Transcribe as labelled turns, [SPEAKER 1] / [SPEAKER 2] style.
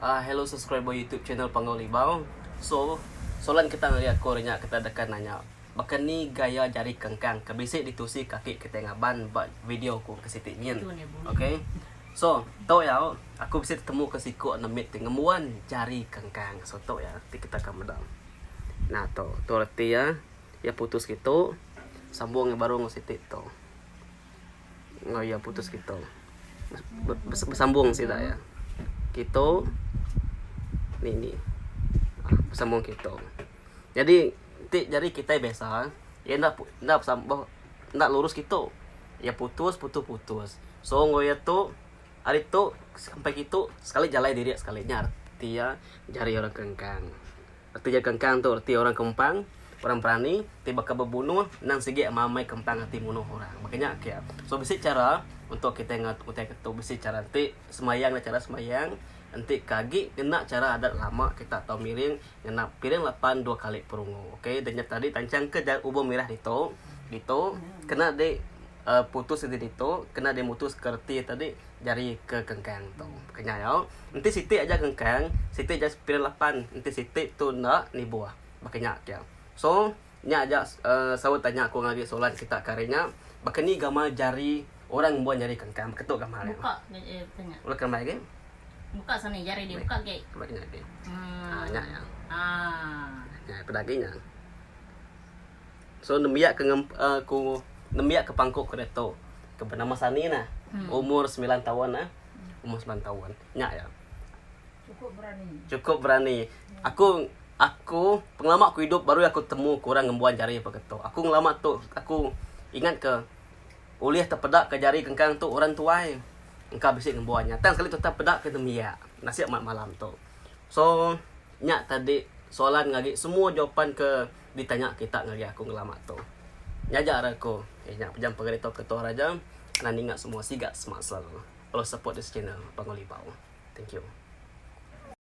[SPEAKER 1] Ah hello subscriber YouTube channel Panggau Libau. So, soalan kita ngagai aku hari nya kita deka nanya baka ni gaya jari kengkang ke bisi ditusi kaki kitai ngaban ba video ku ke siti nyin. Okay. So, tu iya aku bisi tetemu ke siku anak mit ti ngembuan jari kengkang. So tu iya ti kita ka meda. Nah tu, tu reti iya, iya putus kitu sambung iya baru enggau siti tu. Enggau iya putus kitu. Besambung sida iya. Kitu ni ni besambung kitu. Nyadi ti jari kitai biasa iya enda enda besambung enda lurus kitu. Iya putus putus putus. So enggau iya tu ari tu sampai kitu sekali jalai diri sekali nya reti iya jari orang kengkang. Reti jari kengkang tu reti orang kempang, orang berani ti baka bebunuh endang sigi amai kempang ati munuh orang. Baka nya ke. So bisi chara untuk kitai ngatur utai ke tu bisi chara enti sembahyang ngena chara sembahyang enti ke agi ngena chara adat lama kita tau miring ngena piring lapan dua kali perungu. Okay da nya tadi tanchang ke ubung mirah ditu ditu kena di uhh putus enti ditu kena di mutus ke reti tadi. Jari ke kengkang tu. Kenya iya. Enti siti aja kengkang, siti aja piring lapan. Enti siti tu enda nibuh. Baka nya ke. So, nya aja uhh saut tanya aku ngagai soalan kita ke hari nya. Baka ni gamal jari orang ngembuan jari kengkang. Baka tu gamal iya.
[SPEAKER 2] Buka eh tanya.
[SPEAKER 1] Ulih ke rambai agi?
[SPEAKER 2] Buka sani jari dia buka agi.
[SPEAKER 1] Baka nya agi. Haa nya iya.
[SPEAKER 2] Haa.
[SPEAKER 1] Nya peda agi nya. So nembiak ke ngem uhh ku nembiak ke pangku ku diatu ke benama Sani nah umur semilan taun ah umur semilan taun nya iya.
[SPEAKER 3] Cukup berani.
[SPEAKER 1] Cukup berani. Aku aku pengelama aku idup baru aku temu ke orang ngembuan jari baka tu. Aku ngelama tu aku ingat ke ulih tepeda ke jari kengkang tu orang tuai engka bisi ngembuan nya. Tang sekali tu tepeda ke nembiak nasib amat malam tu. So nya tadi soalan ngagi semua jawapan ke Ditanya kita ngagai aku ngelama tu. Nyaja ari aku. Eh nya pejam pegari tu ketua raja. Anang ninga semua siga semak selalu. Always support this channel Panggau Libau. Thank you.